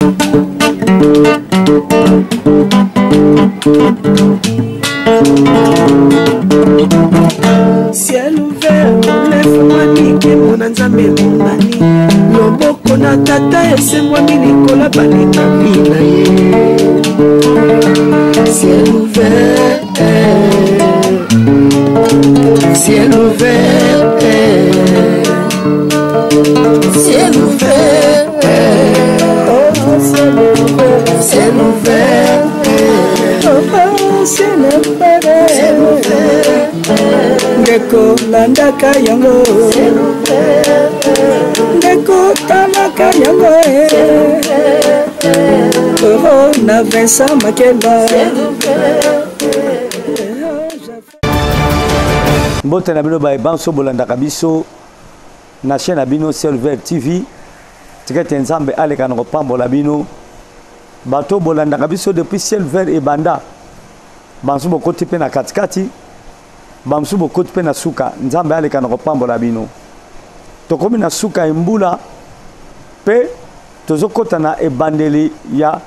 Ciel ouvert, olefungwami, nkembo na Nzambe emonani, loboko na Tata esembwami likolo balingami na ye. Ciel ouvert, ciel ouvert, ciel ouvert, oh, ciel ouvert, ciel ouvert, oh, ciel ouvert, ciel ouvert. Ndeko landaka yango, ndeko talaka yango, oh, na Vincent Makela. Mbote na bino baye banso bolandaka biso na chaîne na bino Ciel Vert TV. Tika ete Nzambe aleka na kopambola bino bato bolandaka biso depuis Ciel Vert ebanda. Bamosusu bokoti mpe na katikati, bamosusu bokoti mpe na suka. Nzambe aleka na kopambola bino. Tokomi na suka ya mbula mpe tozokota na ebandeli ya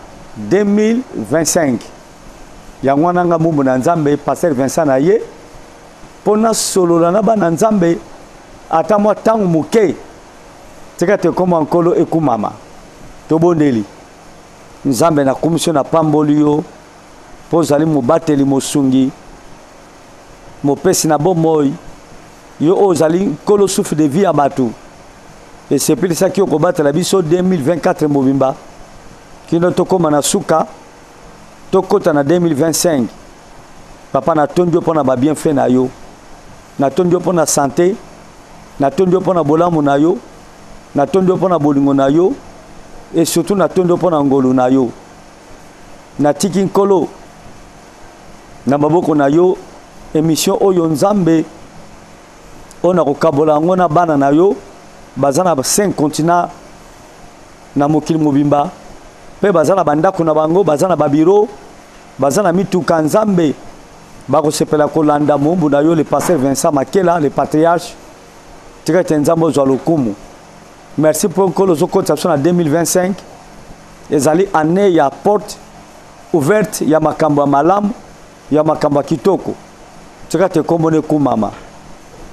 2025. Yango wana nga mumbu na Nzambe, Pasteur Vincent na ye, mpo nasolola na bana Nzambe ata mwa ntango moke. Tika te nkombo ya Nkolo ekumama. Tobondeli. Nzambe, nakumisi yo, napamboli yo mpo ozali mobateli, mosungi, mopesi na bomoi, yo oyo ozali Nkolo souffle de vie ya bato. Esepelisaki yo kobatela biso 2024 mobimba kino tokóma na suka, tokɔta na 2025. Papa, natondi yo mpo na babienfait na yo, natondi yo mpo na sante, natondi yo mpo na bolamu na yo, natondi yo mpo na bolingo na yo, et surtout natondi yo mpo na ngolu na yo. Natiki Nkolo na maboko na yo émission oyo, Nzambe, oyo nakokabola yango na bana na yo baza na 5 continents na mokili mobimba, mpe baza na bandako na bango, baza na babiro, baza na mituka. Nzambe, bakosepela kolanda moumbu na yo, le pasteur Vincent Makela, le patriarche. Tika ete Nzambe ozwa lokumu. Merci mpo Nkolo ozokotisa biso na 2025. Ezali année ya porte ouverte ya makambo ya malamu, ya makambo ya kitoko. Tika te kombo ekumama.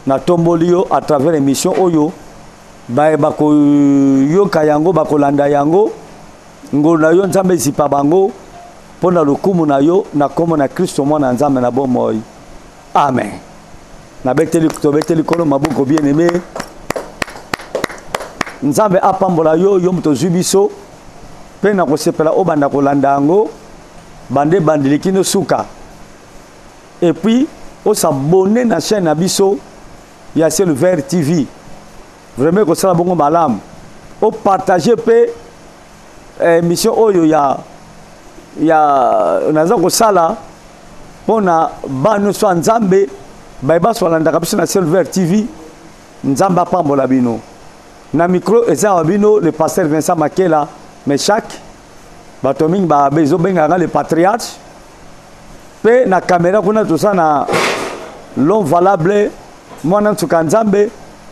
Natomboli yo à travers émission oyo, baye bakoyoka yango, bakolanda yango, ngolu na yo Nzambe ezipa bango mpo na lokumu na yo, na kombo na Kristo mwana Nzambe na bomoi, amen. Nabeteli, tobeteli Nkolo maboko. Bien aimé, Nzambe apambola yo, yo moto ozwi biso mpe na kosepela obanda kolanda yango bande ebandeli kino suka, et puis osabonner na chaîne na biso ya Ciel Vert TV. Vraiment ekosala bongo malamu. Opartage mpe émission oyo ya naza kosala mpo na bana nyonso ya Nzambe baye baso balandaka biso na Ciel Vert TV. Nzambe apambola bino. Na micro eza wa bino le pasteur Vincent Makela Meshak, bato mingi bazobengaka le patriarche. Mpe na kamera kuna toza na l'homme valable, mwana nsuka Nzambe,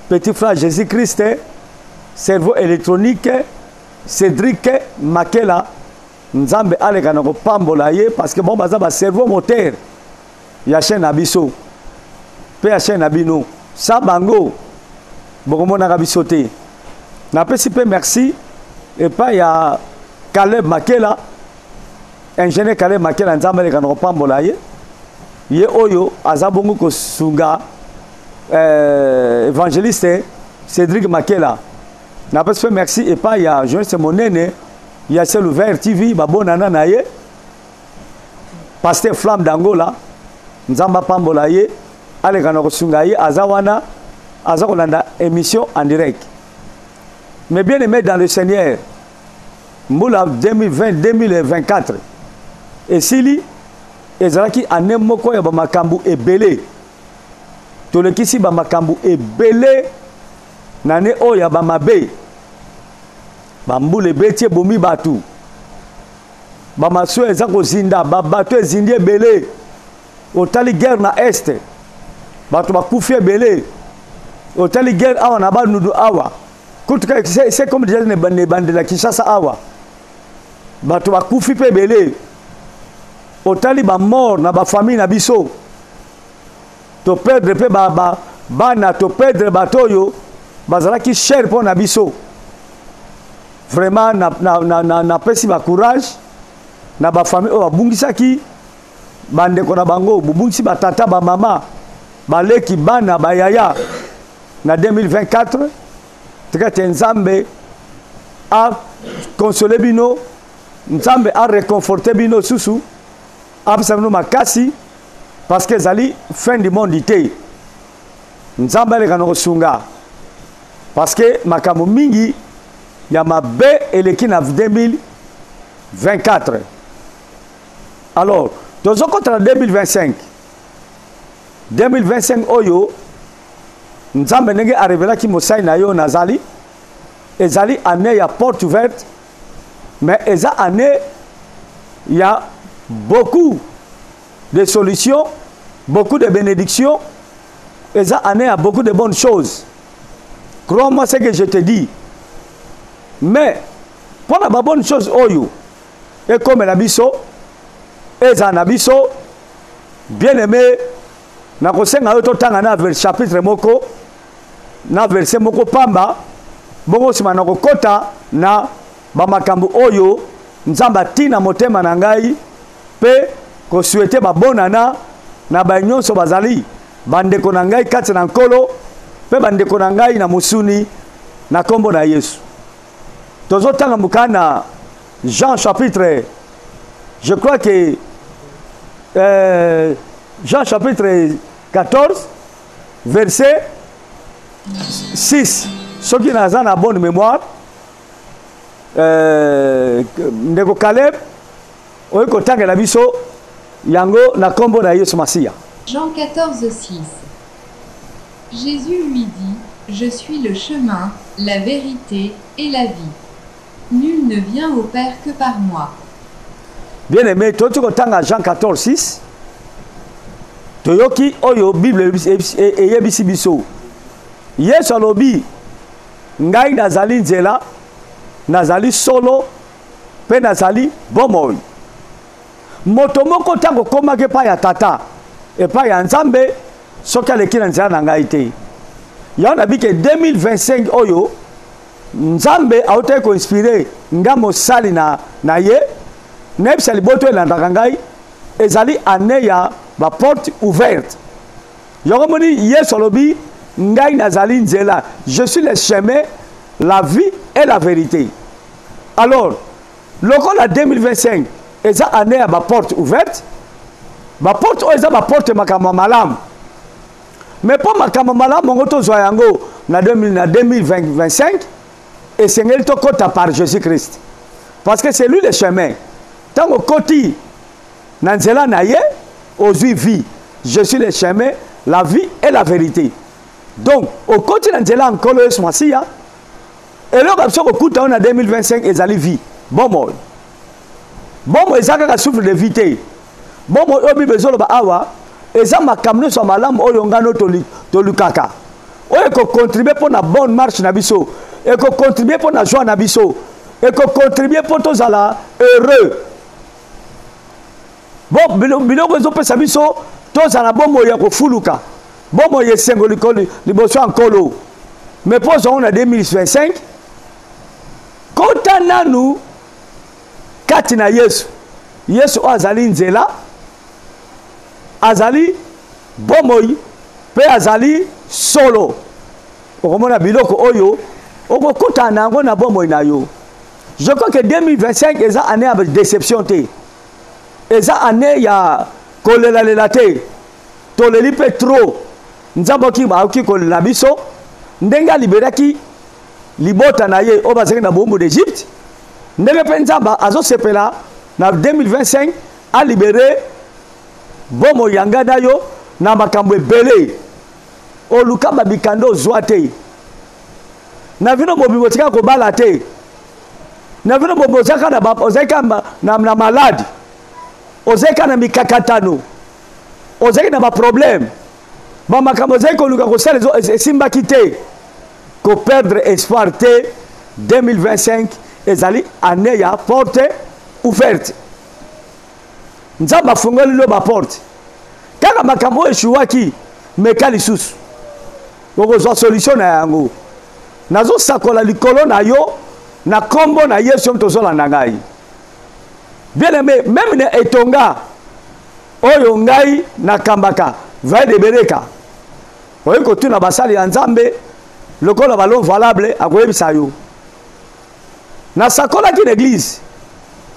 petit frère Jésus Christ, cerveau électronique, Cédric Makela. Nzambe aleka na kopambola ye, parce que bon, baza ba cerveau moteur ya chaîne na biso mpe ya chaîne na bino. Sa bango bokomonaka biso te. Napesi mpe merci epai ya Caleb Makela, ingénieur Caleb Makela. Nzambe aleka na kopambola ye, ye oyo aza bongo kosunga évangéliste Cédric Makela. Napesi mpe merci epai ya journaliste monene ya Ciel Ouvert TV, babonana na ye, pasteur Flamme d'Angola. Nzambe apambola ye, aleka na kosunga ye, aza wana, aza kolanda émission en direct. Mais bien aimé dans le Seigneur, mbula 2020 2024 esili, ezalaki année moko ya bamakambo ebele. Tolekisi bamakambo ebele na année oyo ya bamabe. Bambula ebeti, ebomi bato, bamasuwa eza kozinda, babato ezindi ebele. Otali guerre na Est, bato bakufi ebele. Otali guerre awa na Bandundu awa, kutu c'est comme déjà na ebandela Kinshasa awa. Bato bakufi mpe ebele. Otali ba mort na ba famille na biso. To perdre mpe ba, ba, bana, to perdre bato oyo bazalaki cher mpo na biso. Vraiment napesi na, na, na, na ba courage na ba famille oyo babungisaki bandeko na bango, bobungisi batata, bamama, baleki, bana, bayaya na 2024. Tika te Nzambe a console bino, Nzambe a reconforte bino susu, apesa bino makasi parce que ezali fin du monde te. Nzambe aleka na kosunga parce que makambo mingi ya mabe eleki na 2024. Alors tozokota na 2025. 2025 oyo Nzambe ndenge arevelaki mosali na yo nazali, ezali année ya porte ouverte, mais eza année ya beaucoup de solutions, beaucoup de bénédictions, eza année ya beaucoup de bonnes choses. Crois-moi ce que je te dis. Mais mpo na ba bonnes choses oyo ekomela biso, ezala na biso, bien aimé, nakosenga yo totanga na chapitre moko na verset moko pamba, bongo nsima nakokota na bamakambo oyo Nzambe atina motema na ngai mpe kosuete babonana na baye nyonso bazali bandeko na ngai kati na Nkolo mpe bandeko na ngai na mosuni na nkombo na Yesu. Tozotanga mokanda na Jean chapitre, je crois que Jean chapitre 14 verset 6, soki naza na bonne mémoire. Ndeko Caleb oyi kotangela biso yango na kombo na Yesu Masiya. Jean 14, 6. Jésus lui dit, je suis le chemin, la vérité et la vie. Nul ne vient au Père que par moi. Bien-aimé, toti kotanga Jean 14, 6. Toyoki oyo Bible eyebisi biso. Yesu alobi, ngai nazali nzela, nazali solo, pe nazali bomoi. Moto moko ntango okomaki epai ya Tata, epai ya Nzambe, soki aleki na nzela na ngai te. Yango nabike 2025 oyo Nzambe autaki koinspire nga mosali na ye, nayebisa liboto elandaka ngai, ezali année ya ba porte ouverte. Yango moni Yesu alobi, ngai nazali nzela, je suis le chemin, la vie et la vérité. Alors, lokola 2025 eza année ya ba porte ouverte, ba porte oyo eza ba porte makambo ya malamu. Mais po makambo malamu yango tozwa yango na 2025, esengeli tokota par Jésus-Christ. Parce que c'est lui le chemin. Tango koti na nzela na ye, ozwi vie. Je suis le chemin, la vie et la vérité. Donc, okoti na nzela ya Nkolo Yesu Masiya, eloko ya biso kokuta oyo na 2025 ezali vie, bomoi. Bomoi eza kaka souffle de vie te. Bomoi oyo Bible ezoloba awa eza makambo nyonso ya malamu oyo ngano tolukaka, oyo ekokontribue mpo na bonne marche na biso, ekokontribue mpo na joie na biso, ekokontribue mpo tozala heureux. Bon, biloko ezopesa biso tozala bomoi ya kofuluka, bomoi ya esengo liboso ya Nkolo. Mais mpo ozwa yango na 2025, kota nanu kati na Yesu. Yesu oyo azali nzela, azali bomoi mpe azali solo. Okomona biloko oyo okokutana na yango na bomoi na yo. Je crois que 2025 eza année ya déception te, eza année ya kolelalela te. Toleli mpe trop. Nzambe akoki kolela biso ndenge aliberaki libota na ye oyo bazalaki na bowumbu d'Egypte, ndenge mpe Nzambe azosepela na 2025 alibere bomoi ya ngai na yo na makambo ebele. Oluka babikanda ozwa te na vino mobimba, otikaka kobala te na vino mobimba, ozalaka na ba, ozalaki na, na, na maladi, ozalaki na mikakatano, ozalaki na baproblème, bamakambo ozalaki koluka kosala esimbaki te. Koperdre espoir te, 2025 ezali année ya porte ouverte. Nzambe afungoli yo baporte. Kaka makambo oyo eshuwaki, meka lisusu, okozwa solution na yango. Nazosakola likolo na yo na nkombo na Yesu, yo moto ozolanda ngai. Bien aimé, même na etonga oyo ngai nakambaka, Vaille de Bereka, oyi kotuna basali ya Nzambe lokola balon valable, akoyebisa yo. Nasakolaki na eglise,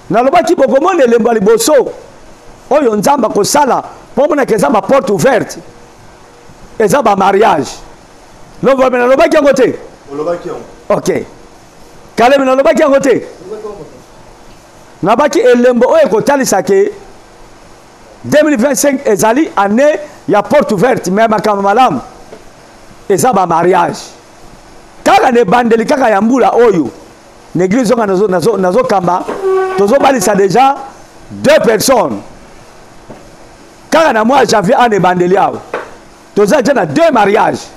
nalobaki bokomona elembo ya liboso oyo Nzambe akosala mpo omonaka eza ba porte ouverte, eza ba mariage. Lobame, nalobaki yango te? Olobaki yango. Ok, Kaleme, nalobaki yango te? Nabaki elembo oyo ekotalisa ke 2025 ezali année ya porte ouverte, mais makambo malamu eza ba mariage. Kaka na ebandeli kaka ya mbula oyo, na église oyo nazokamba, tozobalisa déjà 2 personnes. Kaka na mois janvier ana ebandeli awa, toza déjà na 2 mariages.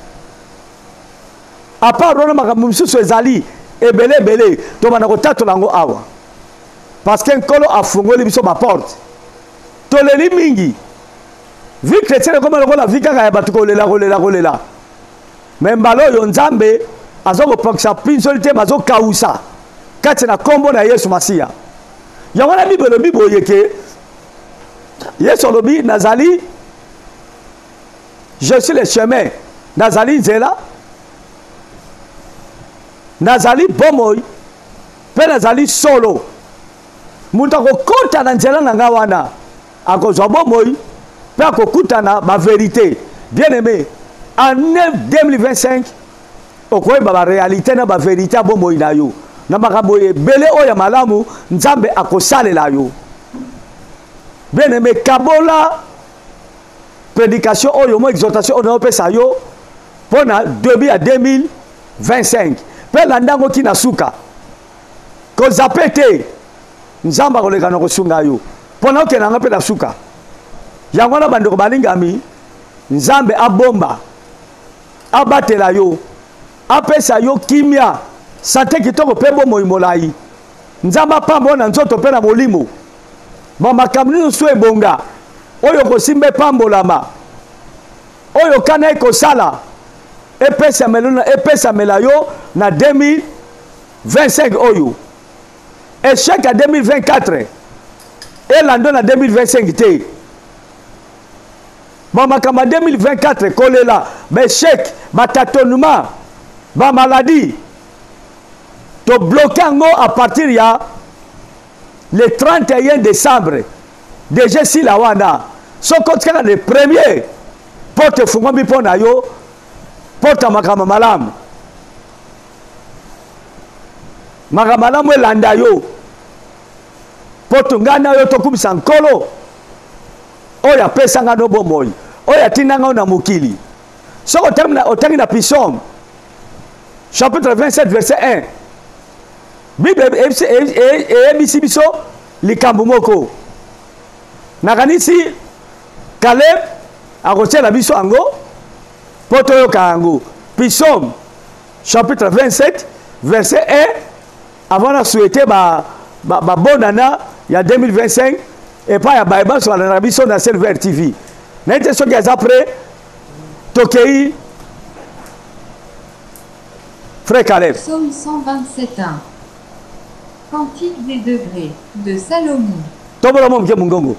À part wana, makambo mosusu ezali ebele ebele, tobanda kotatola yango awa, parce que Nkolo afungoli biso baporte. Toleli mingi, vie chrétienne ekoma lokola vie kaka ya bato kolela, kolela, kolela. Me mbala oyo Nzambe aza kopakisa pinzoli te, bazokausa kati na nkombo na Yesu Masiya. Yango wana Bible elobi boye ke Yesu alobi: nazali, je suis le chemin, nazali nzela, nazali bomoi mpe nazali solo. Moto akokota na nzela na ngai wana akozwa bomoi mpe akokutana baverité. Bien aimé, année 2025 okoyeba baréalité na baverité ya bomoi na yo, na makambo ebele oyo ya malamu Nzambe akosalela yo. Bien aimé, kabola prédication oyo, mo exhortation oyo naopesa yo mpo na début ya 2025, mpe landa yango kina suka, kozape te. Nzambe akoleka na kosunga yo mpo na okende yango mpe na suka. Yango wana, bandeko balingami, Nzambe abomba, abatela yo, apesa yo kimia, sante kitoko mpe bomoi molai. Nzambe apambola na nzoto mpe na molimo. Bamakambo nyonso ebonga oyo kosimba epambolama, oyo kana ekosala epesamela yo na 2025 oyo. Échec ya 2024 elando na 2025 te. Bamakambo ya 2024, kolela, baéchec, batâtonnement, bamaladie, tobloke yango à partir ya le 31 décembre. Déjà esila wana. Soki otikaka le premier, porte efungwami mpo na yo, porte ya makambo malamu. Makambo malamu elanda yo, mpo to ngai na yo tokumisa Nkolo oyo apesa ngai no bomoi, oyo atinda ngai na mokili. Soki otangi na Psaume chapitre 27 verset 1, Bible eyebisi biso likambo moko. Nakanisi Caleb akotiela biso yango mpo toyoka yango. Psaume chapitre 27 verset 1, avant na souhaiter ba ba, ba bonne année ya 2025 epai ya baye banso balandaka biso na Silver TV. Naye te soki aza prêt, tokei, frère Caleb. Psaume 127.1. Cantique des degrés de Salomon. Tombola mwa moke mongongo.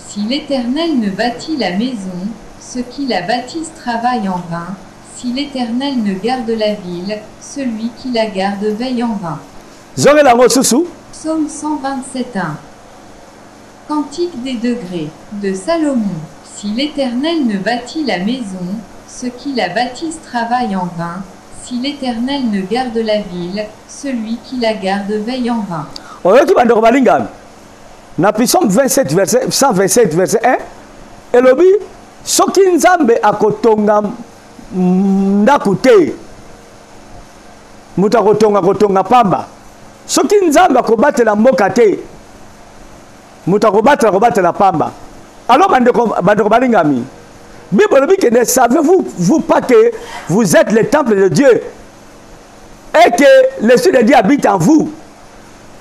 Si l'Éternel ne bâtit la maison, ceux qui la bâtissent travaillent en vain. Si l'Éternel ne garde la ville, celui qui la garde veille en vain. Zongela yango susu. Psaume 127.1. Cantique des degrés de Salomon. Si l'Éternel ne bâtit la maison, ceux qui la bâtissent travaillent en vain. Si l'Éternel ne garde la ville, celui qui la garde veille en vain. Oyoki, bandeko balingami, na Psaume 27 verset 127 verset 1 elobi: soki Nzambe akotonga ndako te, moto akotonga kotonga pamba. Soki Nzambe akobatela mboka te, moto akobatela kobatela pamba. Alors bandeko, bandeko balingami, Bible elobi ke: ne savez-vous vous pas que vous êtes le temple de Dieu et que l'Esprit de Dieu habite en vous?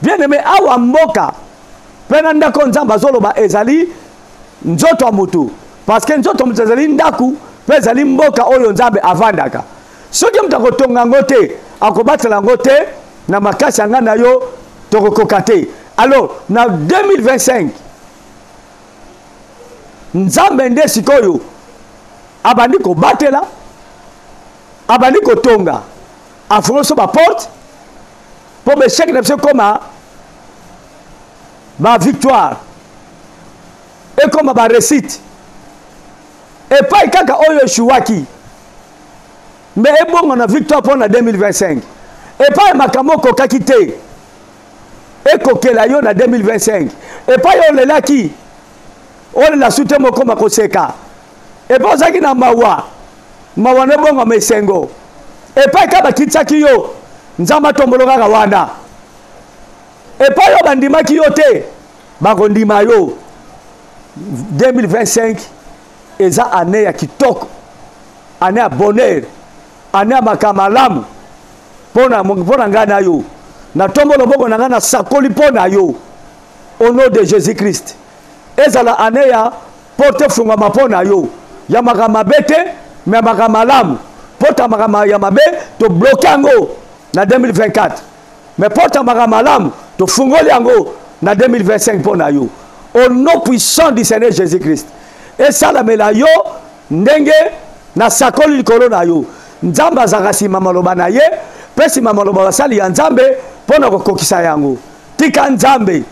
Bien aimé, awa mboka Mpe na ndako Nzambe azoloba ezali nzoto ya moto, parce que nzoto ya moto ezali ndako mpe ezali mboka oyo Nzambe avandaka. Soki moto akotonga yango te, akobatela yango te, na makasi ya ngai na yo tokokoka te. Alors na 2025 Nzambe nde sikoyo abandi kobatela, abandi kotonga, afungoli biso baporte mpo baechec na biso ekoma ba victoire, ekoma ba réussite. Epai kaka oyo eshuwaki me ebongo na victoire mpo na 2025. Epai makambo okokaki te ekokela yo na 2025. Epai olelaki, olela su te, mokoma koseka. Epai ozalaki na mawa, mawa na ebongama esengo. Epai kaka bakitisaki yo, Nzambe atombolo kaka wana. Epai oyo bandimaki yo te, bakondima yo. 2025 eza année ya kitoko, année ya bonheur, année ya makambo malamu mpo na ngai na yo. Natombo loboko na ngai, nasakoli mpo na yo au nom de Jésus Christ. Ezala année ya porte efungwama mpo na yo, ya makambo mabe te, me ya makambo malamu. Porte ya makambo ya mabe tobloke yango na 2024, me porte ya makambo malamu tofungoli yango na 2025 mpo na yo au nom puissant du Seigneur Jésus Christ. Esalamela yo ndenge nasakoli likolo na yo. Nzambe azalaka nsima maloba na ye mpe nsima maloba basali ya Nzambe mpo na kokokisa yango. Tika Nzambe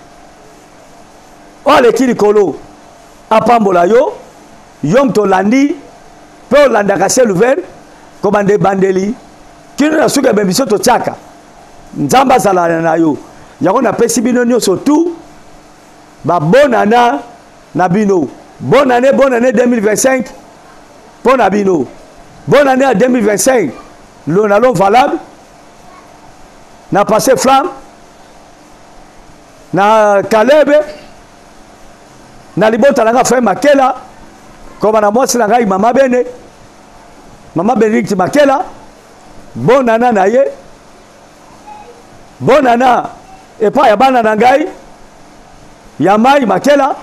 oyo aleki likolo apambola yo, yo moto olandi mpe olandaka Ciel Ouvert kobanda ebandeli kino na suka ya biso totiaka. Nzambe azala na yo. Yango napesi bino nyonso tu babonana na bino. Bonne année, bonne année 2025 mpo na bino. Bonne année ya 2025 na l'homme valable, na passé flamme, na Kalebe, na libota na ngai frère Makela, koba na mwasi na ngai mama Bene, mama Benedicte Makela. Bonana na ye, bonana epai ya bana na ngai ya mai Makela,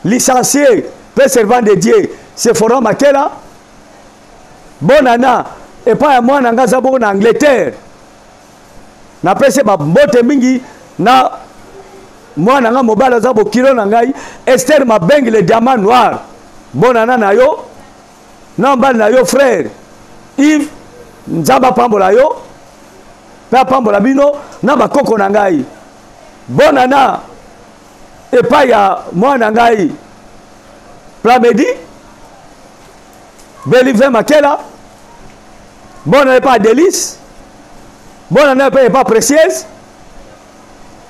licencié mpe servant de Dieu Sephora Makela. Bonana epai ya mwana ngai aza bongo na Angleterre, napesi bambote mingi na mwana ngai mobali aza bokilo na ngai Esther Mabengi le diamant noir. Bonana na yo na mobali na yo frère Yves, Nzambe apambola yo mpe apambola bino na bakoko na ngai. Bonana epai ya mwana ngai Plamedi Belive Makela, bonana epai ya Delis, bonana epai epai Précieuse,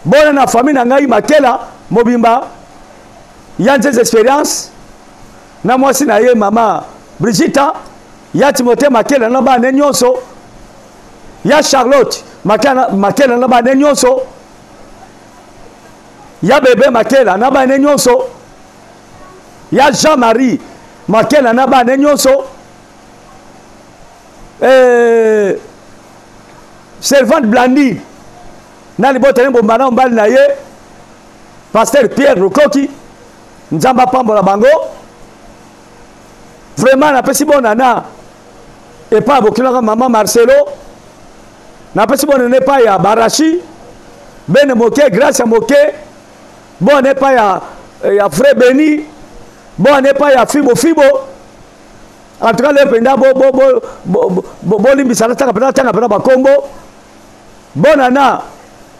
bonana na famille na ngai Makela mobimba ya Nzeze Experience na mwasi na ye mama Brigitta, ya Timothée Makela na bana nyonso, ya Charlotte Makela, Makela na bana nyonso, ya bebe Makela na bana nyonso, ya Jean-Marie Makela na bana nyonso, servante Blandine na libota ne bomba na mobali na ye pasteur Pierre Lukoki. Nzambe apambola bango vraiment. Napesi bonana epai ya bokilaka mama Marcelo, napesi bonana epai ya Barashi Bene Moke, Grace ya Moke, bonana epai ya Frère Beni, bonana epai ya Fibo Fibo. En tout cas le mpenza bolimbisa, natanga mpenza, natanga mpenza bakombo. Bonana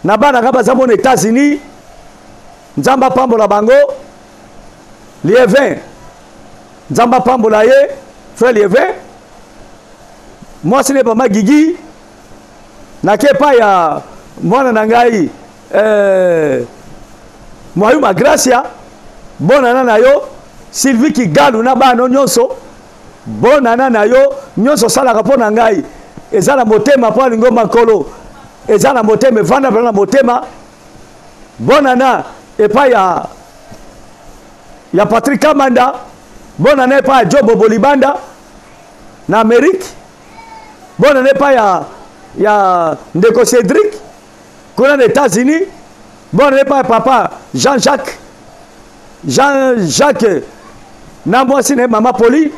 na bana nga baza mona États-Unis, Nzambe apambola bango. Lievin, Nzambe apambola ye frère Lievin, mwasi ne mama Gigi, nake epai ya mwana na ngai Mwayuma Gracia, bonana na yo Sylvie Kigalu na bana nyonso, bonana na yo nyonso osalaka mpo na ngai eza na motema, mpo alingo makolo eza na motema, evanda mpenza na motema. Bonana epai ya Patrick Kamanda, bonana epai ya Joe Bobo Libanda na Amérique, bonana epai ya ndeko Cédric kuna na États-Unis. Bonne année epai ya papa Jean-Jacques, Jean-Jacques na mwasi na ye mama Poli.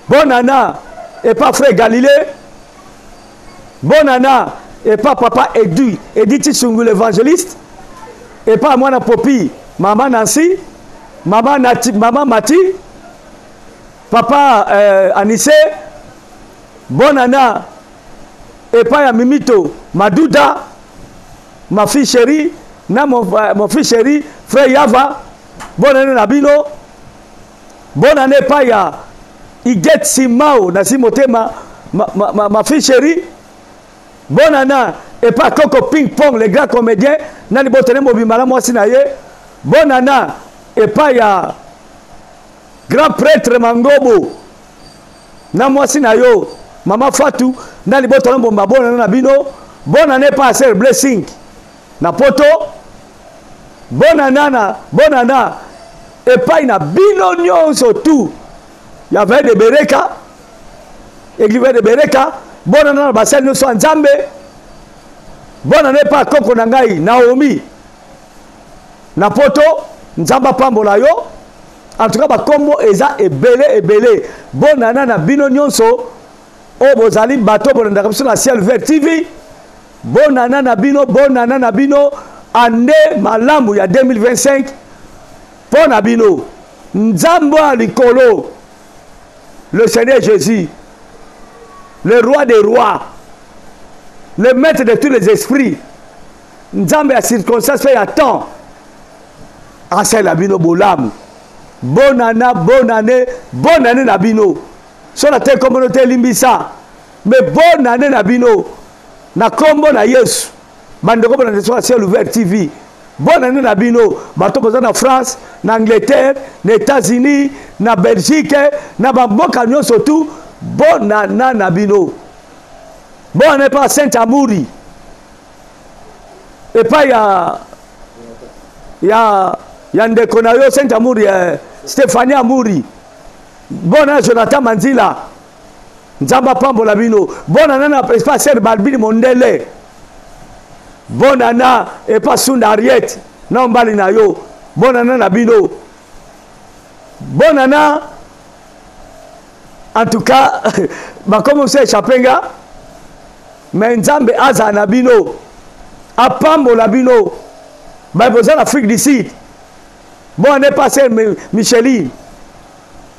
Bonne année epai frère Galilée. Bonne année epai papa Edu, Edi Tshisungu l'évangéliste. Epai mwana Popi, mama Nancy, mama Nati, mama Mati, papa Anissé. Bonne année epai ya Mimito Maduda, ma fille chérie na mon fils chéri frère Yava. Bonne année na bino. Bonne année epai ya Iget Simao na si motema, ma fille chérie. Bonne année epai Coco Ping Pong le grand comédien na libotene mobimba na mwasi na ye. Bonne année epai ya grand prêtre Mangobo na mwasi na yo mama Fatou na libotene mobimba. Bonne année na bino. Bonne année pa Sir Blessing na poto. Bonne année na, bonne année epai na bino nyonso tout ya veille de Bereka, église veille de Bereka. Bonne année na basali nyonso ya Nzambe. Bonne année pa koko na ngai Naomi na poto. Nzambe apambola yo. En tout cas bakombo eza ebele ebele. Bonne année na bino nyonso oyo bozali bato bolandaka biso na Ciel Vert TV. Bonne année na bino, bonne année na bino, année malamu ya 2025 mpo na bino. Nzambe ya likolo, le Seigneur Jésus, le roi des rois, le maître de tous les esprits, Nzambe ya circonstance mpe ya temps, asala bino bolamu. Bonne année, bonne année, bonne année na bino. Sola te kombo te limbisa, mais bonne année na bino na kombo na Yesu. Bandeko bona ndeso ya Ciel Ouvert TV, bonne année na bino. Bato boza na France, na Angleterre, na États-Unis, na Belgique, na bamboka nyonso tout, bonne année na bino. Bonne année pa Saint Amouri epai ya ndeko na yo Saint Amouri, Stéphanie Amouri. Bonne année Jonathan Manzila, Nzambe apambola bino. Bonne année na epa Sœur Balbini Mondele. Bonne année epa Sunda Ariette na mbali na yo. Bonne année na bino. Bonne année. En tout cas, bakomi osi échappé nga, mais Nzambe aza na bino, apambola bino. Ba boza na Afrique du Sud. Bonne année passée Micheline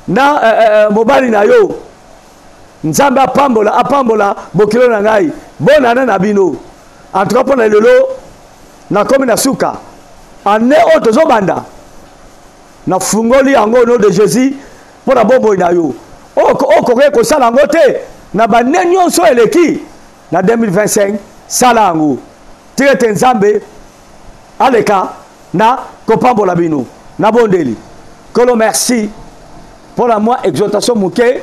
na mobali na yo. Nzambe apambola, apambola bokilo na ngai. Bonne année na bino. En tout cas pona lelo nakomi na suka. Année oyo tozobanda na fungoli yango au nom de Jésus pona bomoi na yo. Okoki kosala yango te na bane nyonso eleki na 2025, sala yango. Tika ete Nzambe aleka na kopambola bino na bondeli. Kolo merci pour la moi exhortation moke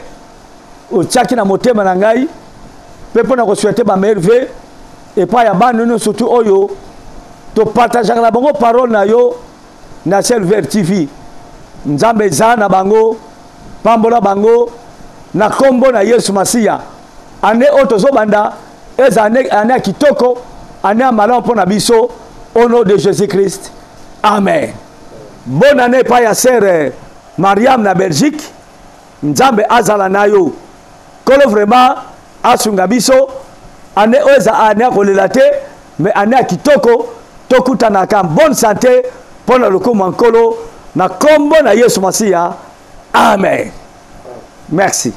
otiaki na motema na ngai pe pona ko souhaiter ba meilleurs vœux et pa ya bana nyonso surtout oyo to partageaka na bango parole na yo na Ciel Vert TV. Nzambe eza na bango, pambola bango na kombo na Yesu Masiya. Année oyo tozobanda eza année ya kitoko, année ya malamu mpona biso au nom de Jésus-Christ. Amen. Bonne année pa ya sœur Mariam na Belgique. Nzambe azala na yo. Kolo vraiment asunga biso. Année oyo eza année ya kolela te, mais année ya kitoko, tokutanaka en bonne santé mpona lokumu ya Nkolo na kombo na Yesu Masiya. Amen. Merci.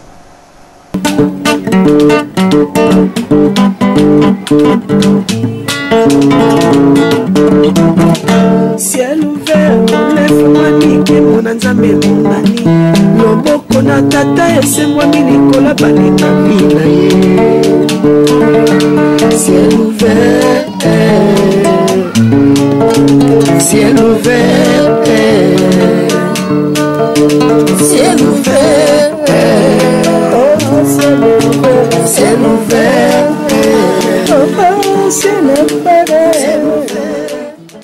Ciel ouvert, lefungwami, nkembo na Nzambe emonani. Loboko na tata esembwami likolo balekami na ye. Ciel ouvert.